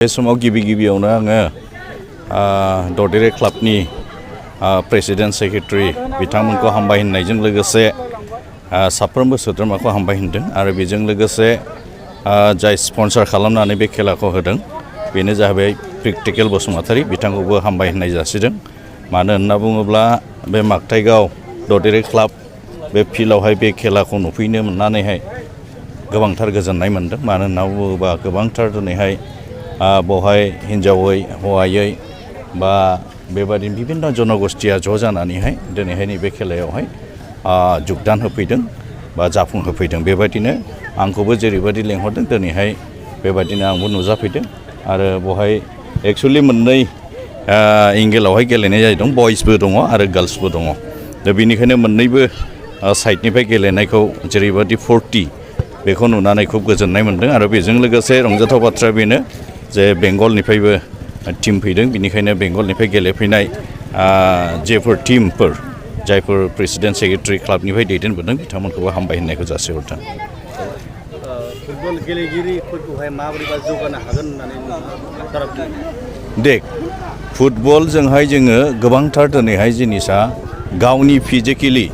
बे समाव गिबियावनो आङो ददेरे क्लाबनि प्रेसिडेन्ट सेक्रेटारि बिथांमोनखौ हामबाय होननायजों लोगोसे साफ्रोमबो सोद्रोमाखौ हामबाय होनदों आरो बेजों लोगोसे जाय स्पन्सर खालामनानै बे खेलाखौ होदों बेनो जाहैबाय प्रेक्टिकेल बसुमतारी बिथांखौबो हामबाय होननाय जासिदों। मानो होनना बुङोब्ला बे मागथाइगाव ददेरे क्लाब बे फिल्डआवहाय बे खेलाखौ नुफैनो मोननानैहाय गोबांथार गोजोननाय मोनदों। मानो होनना बुङोब्ला गोबांथार दिनैहाय बेवहाय हिन्जावै हौवायै बा बेबादिनो बिभिन्न जनगोष्ठिया ज' जानानैहाय दिनैहाय नैबे खेलायावहाय जुगदान होफैदों बा जाफुंहोफैदों। बेबायदिनो आंखौबो जेरैबायदि लेंहरदों दिनैहाय बेबायदिनो आंबो नुजाफैदों आरो बेवहाय एक्सुवेलि मोननै एंगेलावहाय गेलेनाय जादों, बयसबो दङ आरो गार्लसबो दङ। दा बेनिखायनो मोननैबो साइडनिफ्राय गेलेनायखौ जेरैबायदि 40 बेखौ नुनानै खुब गोजोननाय मोनदों आरो बेजों लोगोसे रंजाथाव बाथ्राया बेनो जे बेंगलनिफ्रायबो टीम फैदों। बेनिखायनो बेंगलनिफ्राय गेलेफैनाय जेफोर टीमफोर जायफोर प्रेसिडेन्ट सेक्रेटारि क्लाबनिफ्राय दैदेनबोदों बिथांमोनखौबो हामबाय होननायखौ जासिहरदों। फुटबल गेलेगिरिफोरखौहाय माबोरैबा जौगानो हागोन होननानै दे फुटबलजोंहाय जोङो गोबांथार दिनैहाय जिनिसा गावनि फिजिकेलि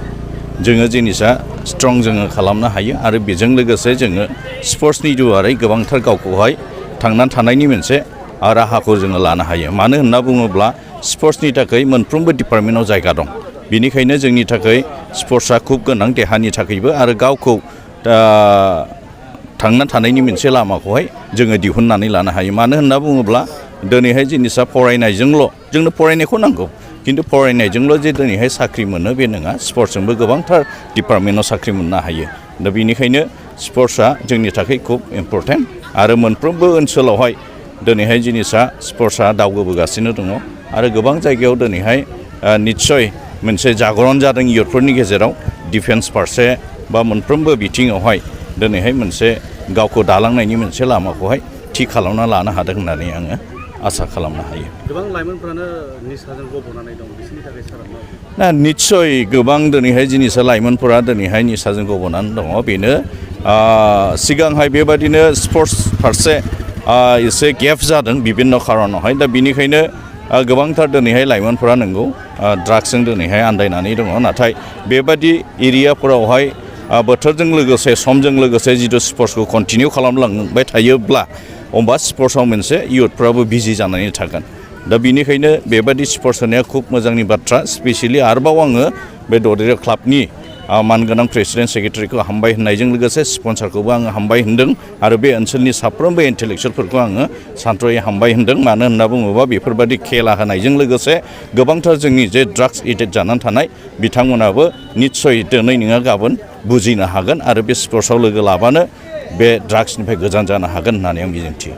जोङो जिनिसा स्ट्रं जोङो खालामनो हायो आरो बेजों लोगोसे जोङो स्पर्ट्सनि दुआरै गोबांथार गावखौहाय थांनानै थानायनि मोनसे राहाखौ जोङो लानो हायो। मानो होनना बुङोब्ला स्पर्ट्सनि थाखाय मोनफ्रोमबो डिपार्टमेन्टआव जायगा दं। बेनिखायनो जोंनि थाखाय स्पर्ट्सआ खुब गोनां देहानि थाखायबो आरो गावखौ थांना थानायनि मोनसे लामाखौहाय जोङो दिहुननानै लानो हायो। मानो होनना बुङोब्ला दिनैहाय जिनिसा फरायनायजोंल' जोंनो फरायनायखौ नांगौ, खिन्थु फरायनायजोंल' जे दिनैहाय साख्रि मोनो बे नङा। स्पर्ट्सजोंबो गोबांथार डिपार्टमेन्टआव साख्रि मोननो हायो। दा बेनिखायनो स्पर्ट्सआ जोंनि थाखाय खुब इम्परटेन्ट आरो मोनफ्रोमबो ओनसोलावहाय दिनैहाय जिनिसा स्पर्ट्सआ दावगाबोगासिनो दङ आरो गोबां जायगायाव दिनैहाय निस्सय मोनसे जागरन जादों इयुथफोरनि गेजेराव डिफेन्स फारसे बा मोनफ्रोमबो बिथिङावहाय दिनैहाय मोनसे गावखौ दालांनायनि मोनसे लामाखौहाय थि खालामना लानो हादों होननानै आङो आसा खालामनो हायो। गोबां लाइमोनफ्रानो निसाजों गब'नानै दं, बिसोरनि थाखाय ना निस्सय गोबां दिनैहाय जिनिसा लाइमोनफोरा दिनैहाय निसाजों गब'नानै दङ। बेनो सिगांहाय बेबादिनो स्पर्ट्स फारसे एसे गेप जादों बिभिन्न खारनावहाय। दा बेनिखायनो गोबांथार दिनैहाय लाइमोनफोरा नंगौ ड्राग्सजों दिनैहाय आन्दायनानै दङ। नाथाय बेबादि एरियाफोरावहाय बोथोरजों लोगोसे समजों लोगोसे जिथु स्पर्ट्सखौ कन्टिनिउ खालामलांबाय थायोब्ला होमबा स्पर्ट्सआव मोनसे इयुथफ्राबो बिजि जानानै थागोन। दा बेनिखायनो बेबादि स्पर्ट्स होनाया खुब मोजांनि बाथ्रा। स्पेसियेलि आरोबाव आङो बे ददेरे क्लाबनि मानगोनां प्रेसिडेन्ट सेक्रेटारिखौ हामबाय होननायजों लोगोसे स्पन्सरखौबो आङो हामबाय होनदों आरो बे ओनसोलनि साफ्रोमबो इन्टेलेक्सुवेलफोरखौ आङो सान्थ्र'यै हामबाय होनदों। मानो होनना बुङोबा बेफोरबादि खेला होनायजों लोगोसे गोबांथार जोंनि जे ड्राग्स एडिक्ट जानानै थानाय बिथांमोनाबो निस्सय दिनै नङा गाबोन बुजिनो हागोन आरो बे स्पर्ट्सआव लोगो लाबानो बे ड्राग्सनिफ्राय गोजान जानो हागोन होननानै आं मिजिंथियो।